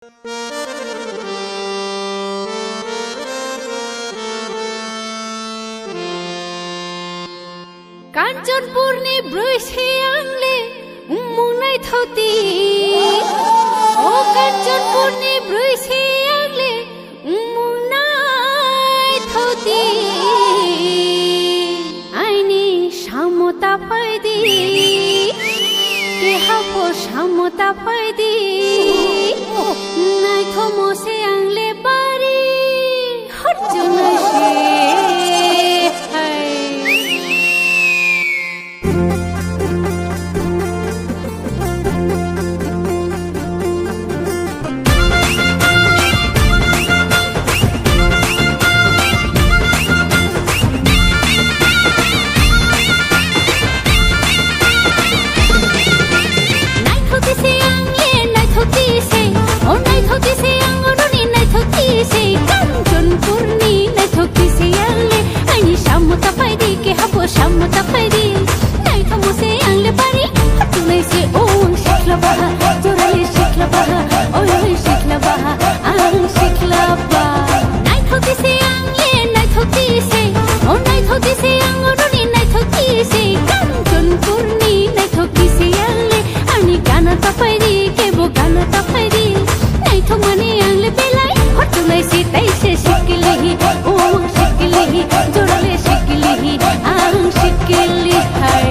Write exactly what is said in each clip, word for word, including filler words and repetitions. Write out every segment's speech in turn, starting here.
Kanchanpurni bwrwi se ang le wngmung naithokdi. O Kanchanpurni bwrwi se ang le wngmung naithokdi. Aini samo ta phaidi, keha pho samo ta phaidi. Naithomo se ang le bari. Naithok di se ang le, naithok di se, o naithok di se ang, o roni naithok di se, Kanchanpurni naithok di se ang le, aini samo ta phaidi, keha pho samo ta phaidi. Naithokmo se ang le bari, hatunai se o ang sikla baha, jorale sikla baha, oi oi sikla baha, ang sikla ba. Naithok di se ang le, naithok di se, o naithok di se ang, o roni naithok di se, Kanchanpurni naithok di se ang le, ani gana ta phaidi, kebo gana ta phaidi. Naithokmani ang le belai, hor chunai se tai se sikilihi, o ang sikilihi, jorale sikilihi, ang sikili hai.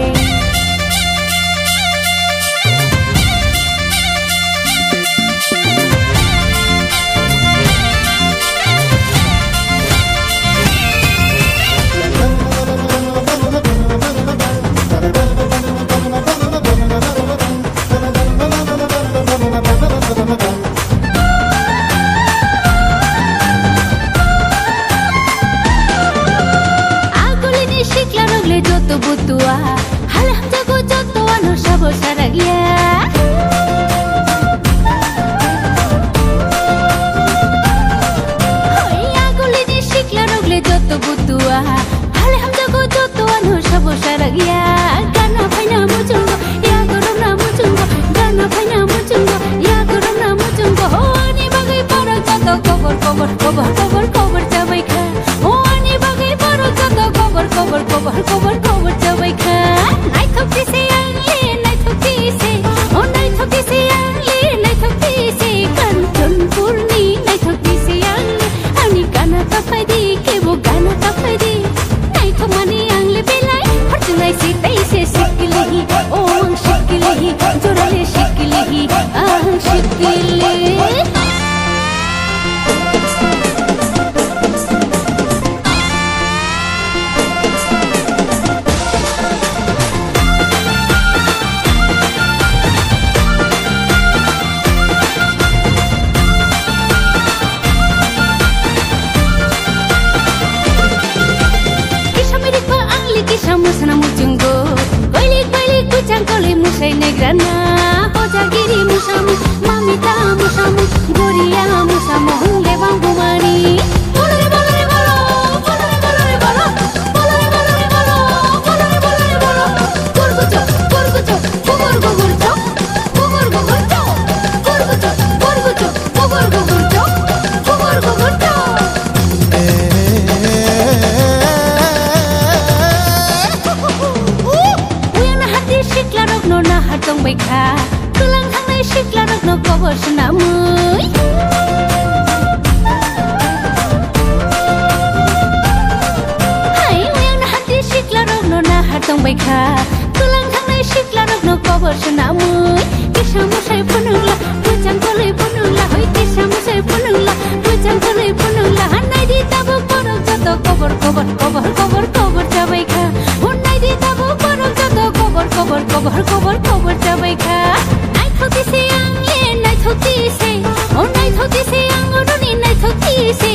Agulini siklarok le joto butua, hale hamjago joto ano sabo sarakya. Hoi agulini siklarok le joto butua, hale hamjago joto ano sabo sarakya. Gana phaina muchungo, yago romna muchungo, gana phaina muchungo, yago romna muchungo. Ho ani bagwi borok joto kobor, kobor, kobor, kobor, kobor chabai kha. Ho ani bagwi borok joto kobor, kobor, kobor, kobor, kobor chabai kha. Naithok di se ang le, naithok di se, o naithok di se ang le, naithok di se, Kanchanpurni naithok di se ang le. Ani gana ta phaidi, kebo gana ta phaidi. Naithokmani ang le belai, hor chunai se tai se sikilihi, o ang sikilihi, jorale sikilihi, ang sikili. Kisa mirik ba ang le kisa musana muchungo. Koilik koilik kuchang koloi musai negrana. Hojagiri musamu, mamita musamu, goria musamu, hungle bang bumani. Bolore bolore bolo, bolore bolore bolo, bolore bolore bolo, bolore bolore bolo. Kurkucho, kurkucho, gugurcho, gugurcho, kurkucho, kurkucho, gugurcho, gugurcho. Uyana hati siklarokno nahar tongbai kha, kwlang thangnai siklarokno kobor swnamwi. Hai, uyana hati siklarokno nahar tongbai kha, kwlang thangnai siklarokno kobor swnamwi. Kisa musai phunukla, bwchang koloi phunukla, hoi kisa musai phunukla, bwchang koloi phunukla. Hanai di tabuk borok joto kobor, kobor, kobor, kobor, kobor chabai kha. Hanai di tabuk borok joto kobor, kobor, kobor, kobor, kobor chabai kha. Naithok di se ang le, naithok di se, o naithok di se ang, o roni naithok di se.